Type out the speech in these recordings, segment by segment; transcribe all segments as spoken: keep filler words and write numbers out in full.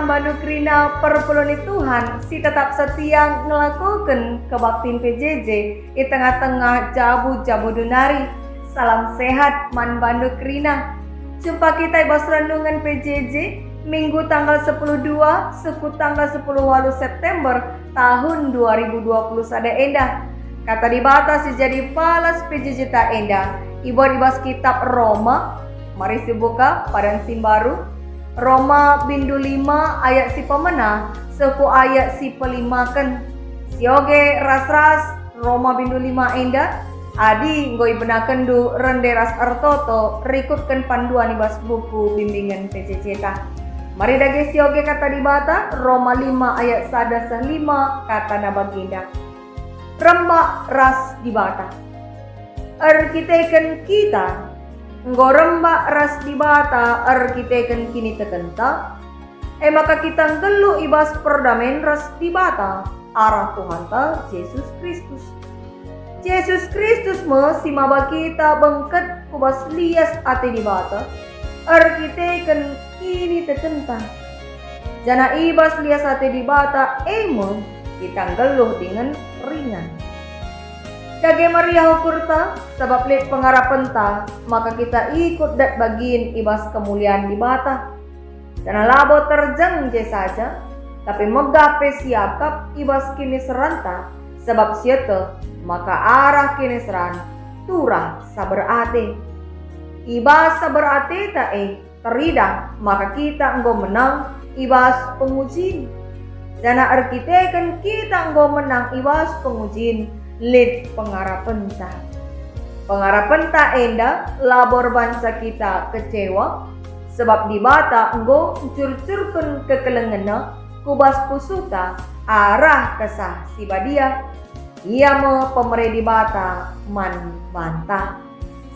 Bandu kerina perpulungen Tuhan si tetap setia ngelakoken kebaktin P J J i tengah-tengah jabu-jabu nari. Salam sehat man bandu kerina. Jumpa kita i bas renungen P J J, Minggu tanggal sepuluh dua seh ku tanggal sepuluh waluh September tahun dua ribu dua puluh sada enda. Kata Dibata si jadi palas P J J ta enda ibuat i bas kitab Roma. Mari sibuka padan si mbaru. Roma bindu lima ayat si pemena seh ku ayat si pelimaken. Sioge ras-ras Roma bindu lima enda, adi enggo ibenakenndu rende ras ertoto, rikutken panduan i bas buku bimbingen P J J ta. Mari dage sioge kata Dibata, Roma lima ayat sada seh lima, katana bagenda. Rembak ras Dibata. Erkiteken kita enggo rembak ras Dibata erkiteken kinitekenta, e maka kita nggeluh i bas perdamen ras Dibata arah Tuhanta Jesus Kristus. Jesus Kristus me si maba kita bengket ku bas lias ate Dibata erkiteken kinitekenta. Janah i bas lias ate Dibata e me kita nggeluh dingen ringan. Dage meriah ukurta, sabap lit pengarapenta maka kita ikut dat bagin i bas kemulian Dibata. Janah labo terjeng je saja, tapi megah pe siakap i bas kiniseranta, sabap sieteh maka arah kiniseran turah saber ate. I bas saber ateta e, teridah maka kita enggo menang i bas pengujin. Janah erkiteken kita enggo menang i bas pengujin, lit pengarapenta. Pengarapenta enda labo erbanca kita kecewa, sabap Dibata enggo ncurcurken kekelengenNa ku bas pusuhta arah Kesah Si Badia. Ia me pemere Dibata man banta.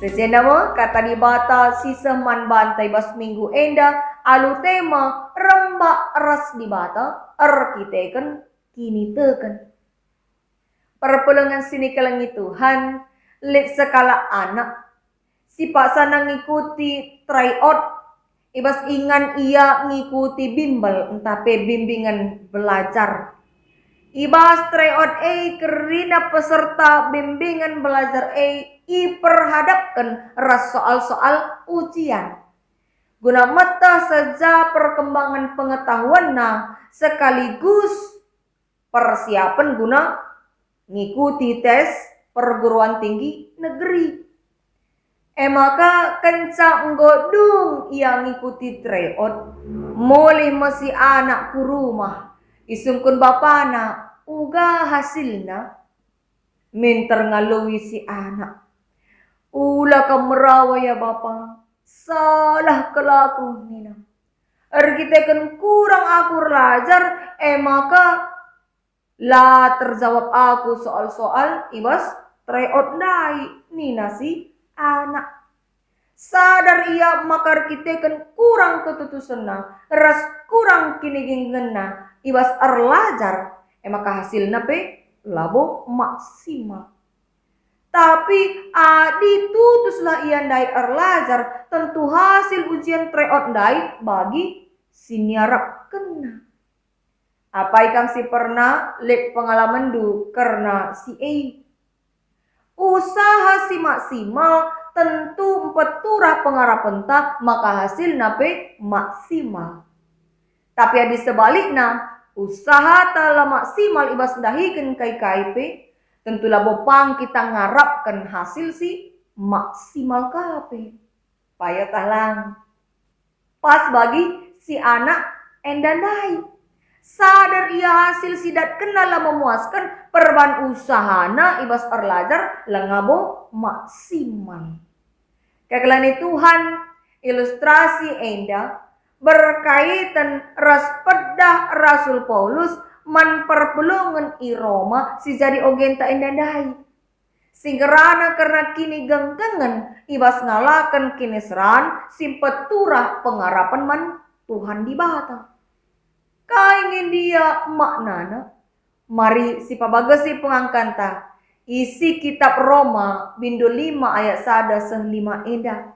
Sejenda me kata Dibata si seh man banta i bas minggu enda alu tema rembak ras Dibata erkiteken kiniteken. Perpulungen si nikelengi Tuhan, lit sekalak anak si paksana ngikuti tryout, i bas ingan ia ngikuti bimbel ntah pe bimbingen belajar. I bas tryout e kerina peserta bimbingen belajar e iperhadapken ras soal-soal ujian, guna meteh saja perkembangan pengetahuanna sekaligus persiapen guna ngikuti tes perguruan tinggi negeri. E maka kenca enggo dung ia ngikuti tryout, mulih me si anak ku rumah, isungkun bapana, uga hasilna. Minter ngaloi si anak. "Ula kam merawa ya bapa, salah kal aku," nina. "Erkiteken kurang aku erlajar, e maka la terjawab aku soal-soal i bas tryout ndai," nina si anak. Sadar ia maka erkiteken kurang ketutusenna ras kurang kinigegenna i bas erlajar, e maka hasilna pe labo maksimal. Tapi adi tutuslah ia ndai erlajar, tentu hasil ujian tryout ndai bagi si niarapkenna. Apai kam si pernah lit pengalamenndu kerna si e? Usaha si maksimal tentu mpeturah pengarapenta maka hasilna pe maksimal. Tapi adi sebalikna, usahata la maksimal i bas ndahiken kai-kai pe, tentu labo pang kita ngarapken hasil si maksimal ka pe. Payatah lang. Pas bagi si anak enda ndai. Sadar ia hasil si idatkenna la memuasken, perban usahana i bas erlajar langa bo maksimal. Kekelengen Tuhan, ilustrasi enda berkaiten ras pedah Rasul Paulus man perpulungen i Roma si jadi ogenta enda ndai. Si ngerana kerna kinigenggengen i bas ngalaken kiniseran si mpeturah pengarapen man Tuhan Dibata. Kai nge ndia maknana? Mari sipabagesi pengangkanta, isi kitab Roma bindu lima ayat sada seh lima enda.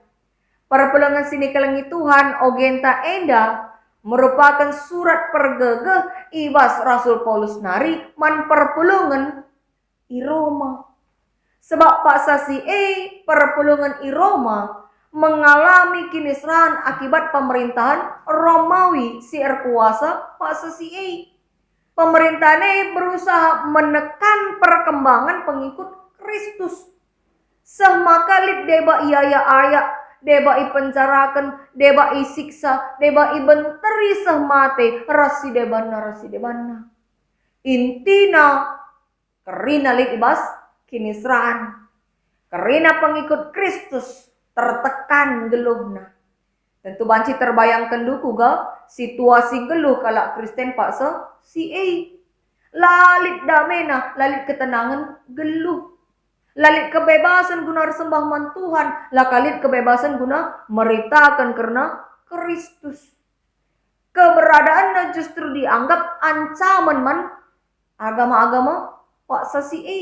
Perpulungen si nikelengi Tuhan, ogenta enda merupaken surat pergegeh i bas Rasul Paulus nari man perpulungen i Roma. Sebab paksa si e, perpulungen i Roma mengalami kiniseran akibat pemerintahan Romawi si erkuasa paksa si e. Pemerintahan e berusaha menekan perkembangan pengikut Kristus. Seh maka lit deba iayak-ayak, deba ipenjaraken, deba isiksa, deba ibenteri seh mate ras si debanna ras si debanna. Intina, kerina lit i bas kiniseran. Kerina pengikut Kristus tertekan geluhna. Tentu banci terbayangkenndu kuga situasi geluh kalak Kristen paksa si e. La lit damena, la lit ketenangen geluh. La lit kebebasen guna ersembah man Tuhan, la ka lit kebebasen guna meritaken kerna Kristus. Keberadaanna justru dianggap ancaman man agama-agama paksa si e.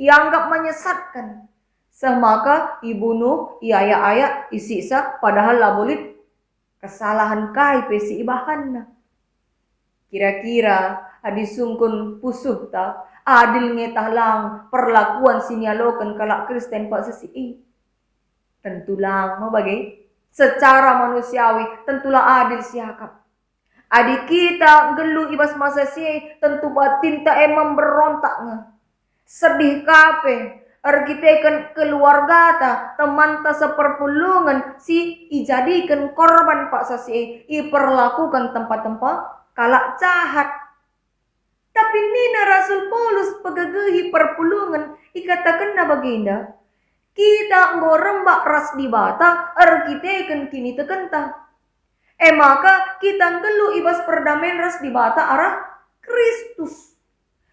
Ianggap menyesatkan. Seh maka ibunuh, iayak-ayak, isiksa, padahal labo lit kesalahen kai pe si ibahanna. Kira-kira adi sungkun pusuhta, adil nge tah lang perlakuan si nialoken kalak Kristen paksa si e? Tentu lang me bage. Secara manusiawi, tentulah adil siakap. Adi kita nggeluh i bas masa si e, tentu batinta e memberontak nge. Sedih ka pe, erkiteken keluargata, temanta seperpulungen si ijadiken korban paksa si e, iperlakuken tempa-tempa kalak jahat. Tapi nina Rasul Paulus pegegehi perpulungen, ikatakenna bagenda, "Kita enggo rembak ras Dibata erkiteken kinitekenta." E maka, kita nggeluh i bas perdamen ras Dibata arah Kristus.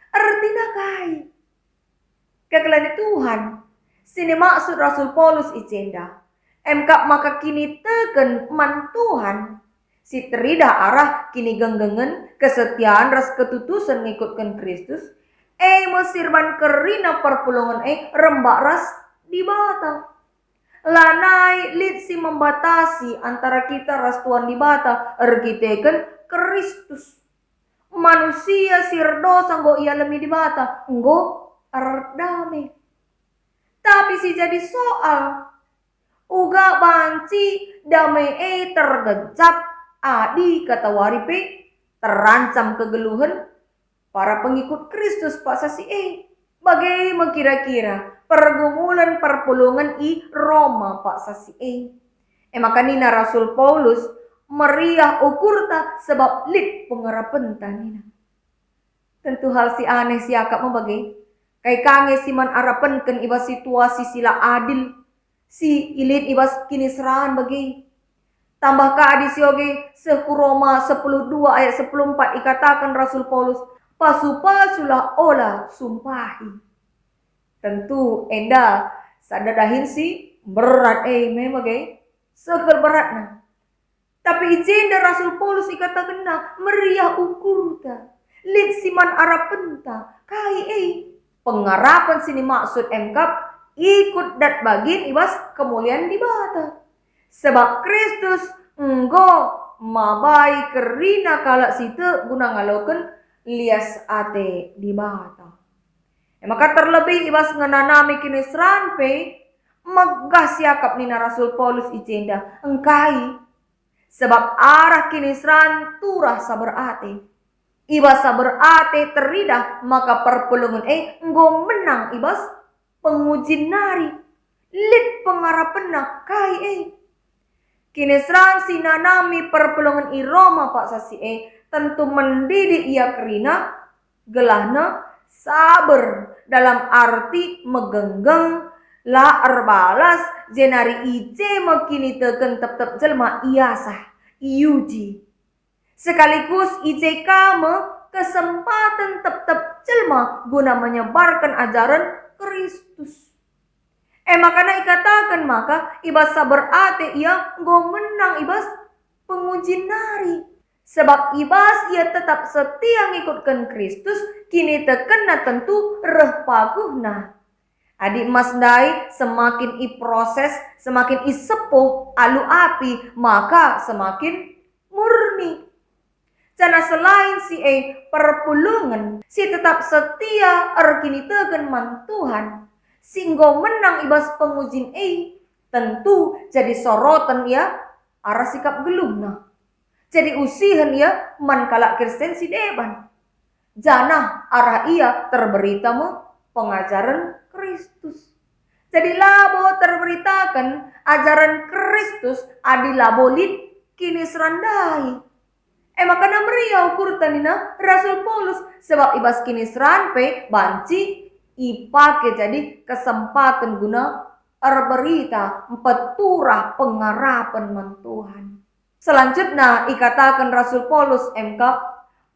Ertina kai? Kekelengen Tuhan, si nimaksud Rasul Paulus i jenda, emkap maka kiniteken man Tuhan, si teridah arah kinigenggengen, kesetian ras ketutusen ngikutken Kristus, e me si erban kerina perpulungen e rembak ras Dibata. Lanai lit si membatasi antara kita ras Tuhan Dibata erkiteken Kristus. Manusia si erdosa enggo ialemi Dibata, enggo erdame. Tapi si jadi soal, uga banci dame e tergejap adi katawari pe terancam kegeluhen para pengikut Kristus paksa si e. Bage me kira-kira pergumulen perpulungen i Roma paksa si e. E maka nina Rasul Paulus, "Meriah ukurta sebab lit pengarapenta," nina. Tentu hal si aneh siakap me bage. Kai ka nge si man arapenken i bas situasi si la adil, si ilit i bas kiniseran bage? Tambah ka adi sioge seh ku Roma sepuluh dua ayat sepuluh empat ikataken Rasul Paulus, "Pasu-pasulah ola sumpahi." Tentu enda sada dahin si berat e me bage, seh kal beratna. Tapi i jenda Rasul Paulus ikatakenna, "Meriah ukurta, lit si man arapenta." Kai e? Pengarapen si nimaksud emkap ikut dat bagin i bas kemulian Dibata. Sebab Kristus enggo mabai kerina kalak si tek guna ngaloken lias ate Dibata. E maka terlebih i bas ngenanami kiniseran pe, megah siakap nina Rasul Paulus i jenda, engkai? Sebab arah kiniseran turah saber ate. I bas saber ate teridah maka perpulungen e enggo menang i bas pengujin nari. Lit pengarapenna kai e? Kiniseran si nanami perpulungen i Roma paksa si e tentu mendidik ia kerina, gelahna saber dalam arti megenggeng, la erbalas, jenari i je me kiniteken tep-tep jelma iasah, iuji. Sekaligus i je ka me kesempaten tep-tep jelma guna menyebarken ajaren Kristus. E maka ikataken maka i bas saber ate ia enggo menang i bas pengujin nari. Sebab i bas ia tetap setia ngikutken Kristus, kinitekenna tentu reh paguhna. Adi emas ndai semakin iproses, semakin isepuh alu api, maka semakin murni. Janah selain si e, perpulungen si tetap setia erkiniteken man Tuhan, si enggo menang i bas pengujin e, tentu jadi soroten ia arah sikap geluhna. Jadi usihen ia man kalak Kristen si deban. Janah arah ia terberita me pengajaren Kristus. Jadi labo terberitaken ajaren Kristus adi labo lit kiniseran ndai. E maka meriah ukurta nina Rasul Paulus, sebab i bas kiniseran pe banci ipake jadi kesempaten guna erberita, mpeturah pengarapen man Tuhan. Selanjutna ikataken Rasul Paulus, emkap,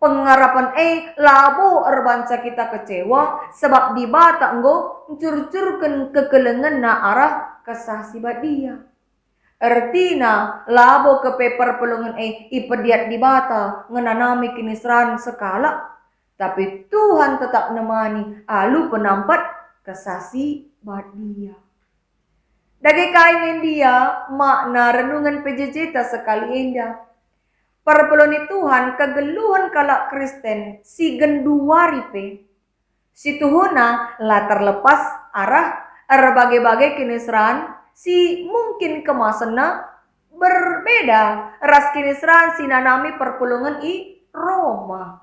pengarapen e labo erbanca kita kecewa, sebab Dibata enggo ncurcurken kekelengenNa arah Kesah Si Badia. Ertina, labo kepe perpulungen e ipediat Dibata ngenanami kiniseran sekalak, tapi Tuhan tetap nemani alu penampat Kesah Si Badia. Dage kai nge ndia makna renungen P J J-ta sekali enda? Perpulungen Tuhan, kegeluhen kalak Kristen si genduari pe. Situhuna la terlepas arah erbage-bage kiniseran si mungkin kemasenna berbeda ras kiniseran si nanami perpulungen i Roma.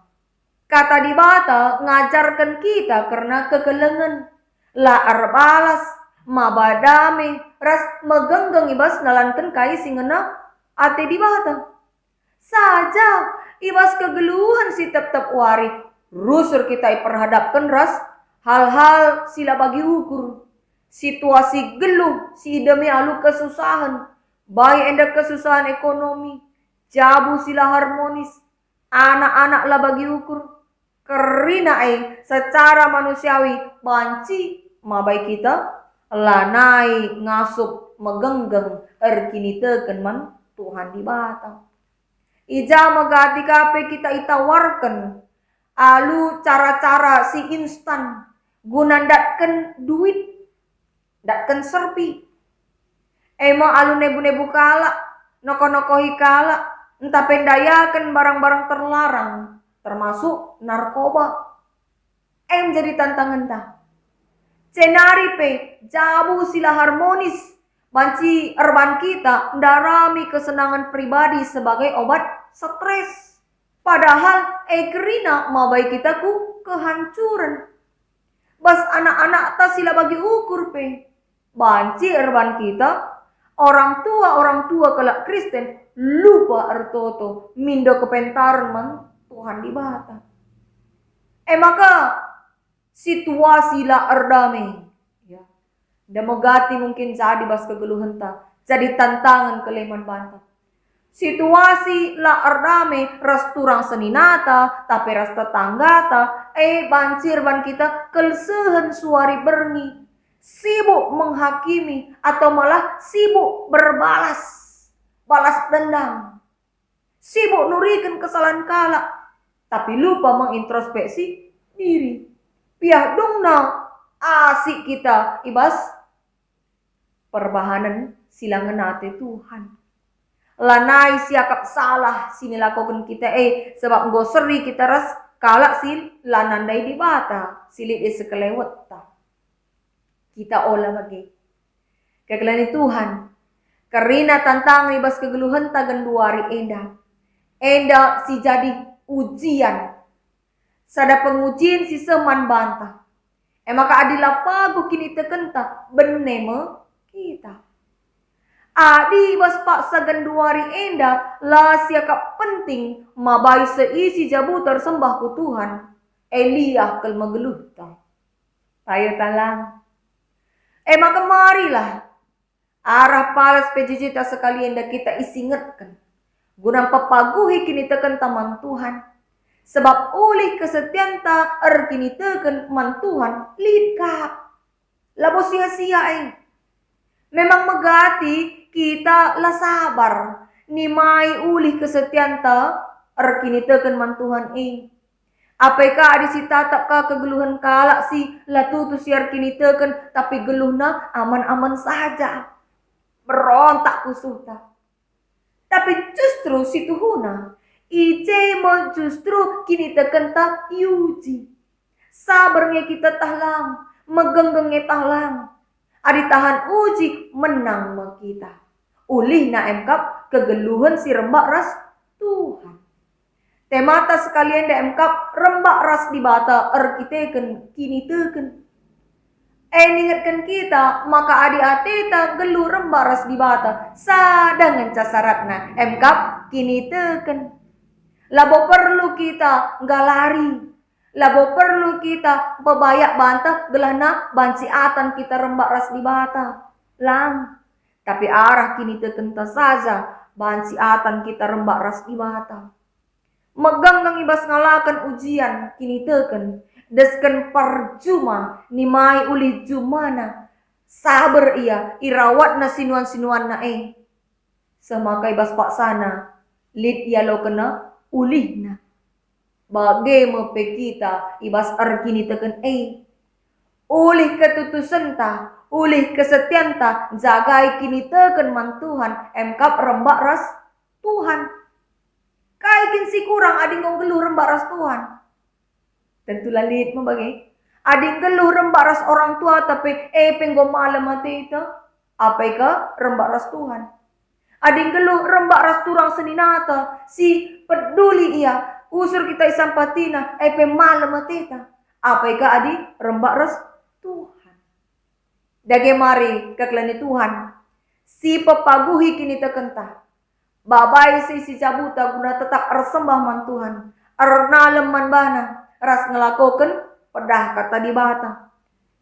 Kata Dibata ngajarken kita kerna kekelengen, la erbalas, maba dame, ras megenggeng i bas nalanken kai si ngena ate Dibata. Saja i bas kegeluhen si tep-tep wari, rusur kita iperhadapken ras hal-hal si la bagi ukur. Situasi geluh si idemi alu kesusahen, baik enda kesusahen ekonomi, jabu si la harmonis, anak-anak la bagi ukur. Kerina e secara manusiawi banci mabai kita lanai ngasup megenggeng erkiniteken man Tuhan Dibata. I ja megati ka pe kita itawarken alu cara-cara si instan guna ndatken duit, ndatken serpi. E me alu nebu-nebu kalak, nokoh-nokohi kalak, ntah pe ndayaken barang-barang terlarang, termasuk narkoba. E me jadi tantangenta. Jenari pe jabu si la harmonis banci erban kita ndarami kesenangen pribadi sebagai obat stres. Padahal e kerina mabai kita ku kehancuren. Bas anak-anakta si la bagi ukur pe. Banci erban kita, orang tua-orang tua kalak Kristen lupa ertoto mindo kepentaren man Tuhan Dibata. E maka, situasi la erdame. Ya. Enda megati mungkin jadi bas kegeluhenta, jadi tantangen keleman banta. Situasi la erdame ras turang seninata, tapi ras tetanggata, e banci erban kita kelsehen suari berngi, sibuk menghakimi atau malah sibuk berbalas, balas dendam, sibuk nuriken kesalahen kalak, tapi lupa mengintrospeksi diri. Piah dungna asik kita i bas perbahanen si la ngena ate Tuhan. Lanai siakap salah si nilakoken kita e, sebab enggo seri kita ras kalak si la nandai Dibata, si lit i sekelewetta. Kita ola bage. Kekelengen Tuhan, kerina tantangen i bas kegeluhenta genduari enda, enda si jadi ujian, sada pengujin si seh man banta. E maka adi la paguh kinitekenta, bene me kita. Adi i bas paksa genduari enda la siakap penting mabai seisi jabuta ersembah ku Tuhan, e liah kal me geluhta. Payo talang. E maka marilah, arah palas P J J-ta sekali enda kita isingetken, guna mpepaguhi kinitekenta man Tuhan. Sebab ulih kesetianta erkiniteken man Tuhan lit kap. Labo sia-sia e. Memang megati kita la sabar nimai ulih kesetianta erkiniteken man Tuhan e. Apai ka adi sitatap ka kegeluhen kalak si la tutus ia erkiniteken, tapi geluhna aman-aman saja. Berontak pusuhta. Tapi justru situhuna, I je me justru kinitekenta iuji. Saber nge kita tah lang, megenggeng nge tah lang. Adi tahan uji, menang me kita. Ulihna emkap kegeluhen si rembak ras Tuhan. Temata sekali enda emkap rembak ras Dibata erkiteken kiniteken. E ningetken kita maka adi ateta nggeluh rembak ras Dibata, sada ngenca syaratna, emkap kiniteken. Labo perlu kita nggalari, labo perlu kita mpebayak banta gelahna banci atan kita rembak ras Dibata. Lang, tapi arah kinitekenta saja banci atan kita rembak ras Dibata. Megenggeng i bas ngalaken ujian kiniteken, desken perjuma nimai ulih jumana, saber ia irawatna sinuan-sinuanna e. Seh maka i bas paksana lit ialokenna ulihna. Bage me pe kita i bas erkiniteken e. Ulih ketutusenta, ulih kesetianta njagai kiniteken man Tuhan, emkap rembak ras Tuhan. Kai kin si kurang adi enggo nggeluh rembak ras Tuhan? Tentu la lit me bage. Adi nggeluh rembak ras orang tuata pe, e pe enggo malem ateta. Apai ka rembak ras Tuhan? Adi nggeluh rembak ras turang seninata si peduli ia, usur kita isampatina, e pe malem ateta. Apai ka adi rembak ras Tuhan? Dage mari kekelengi Tuhan, si pepaguhi kinitekenta. Babai si si jabuta guna tetap ersembah man Tuhan, ernalem man baNa, ras ngelakoken pedah kata Dibata.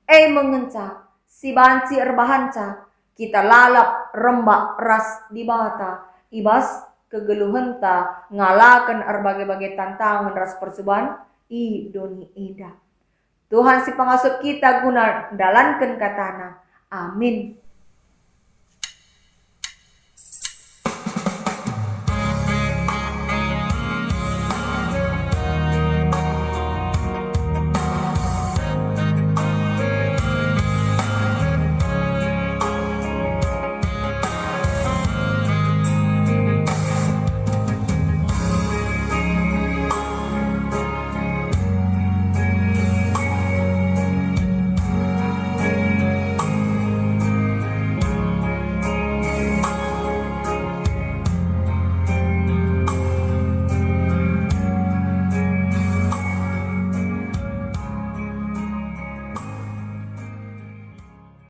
E me ngenca si banci erbahanca kita lalap rembak ras Dibata i bas kegeluhenta ngalaken erbage-bage tantangen ras percuban i doni enda. Tuhan si pengasup kita guna ndalanken kataNa. Amin.